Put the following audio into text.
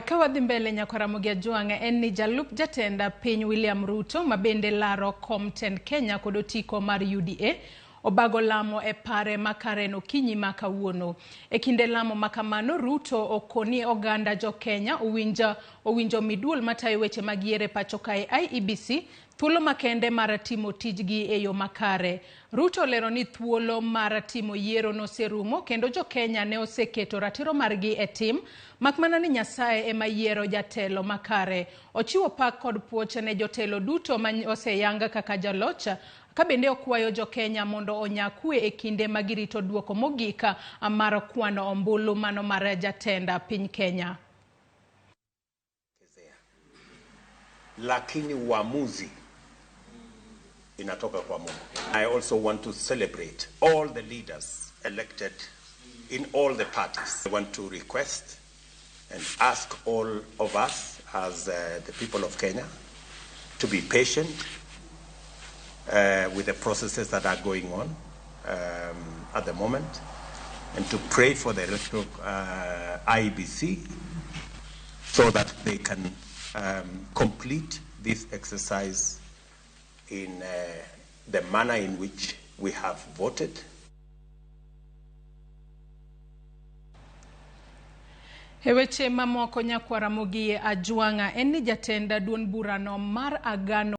Ka wadhi mbele nyakwa Ramogi Ajwang' en ni jalup jatend piny William Ruto ma bende laro kom tend Kenya kod otiko mar UDA obago lamo e pare ma Karen okinyi ma kawuono. E kinde lamo ma kamano, Ruto okoni oganda jo Kenya owinjo mi duol matayo weche mag yiero e pacho kae IEBC thuolo makende mar timo tijgi e yo makare. Ruto olero ni thuolo mar timo yiero noserumo kendo jo Kenya ne oseketo ratiro margi e tim, mak mana ni Nyasaye ema yiero jatelo makare. Ochiwo pak kod puoch ne jotelo duto ma oseyang kaka jaloch, ka bende okwayo jo Kenya mondo onya kwe e kinde ma girito duoko mogik mar kwano ombulu mano mar jatend piny Kenya. Lakini uamuzi inatoka kwa Mungu. I also want to celebrate all the leaders elected in all the parties. I want to request and ask all of us as the people of Kenya to be patient with the processes that are going on at the moment, and to pray for the electoral IEBC so that they can complete this exercise in the manner in which we have voted. E weche mamoko nyakwara Ramogi Ajwang'a en ni jatend duond burano mar Agano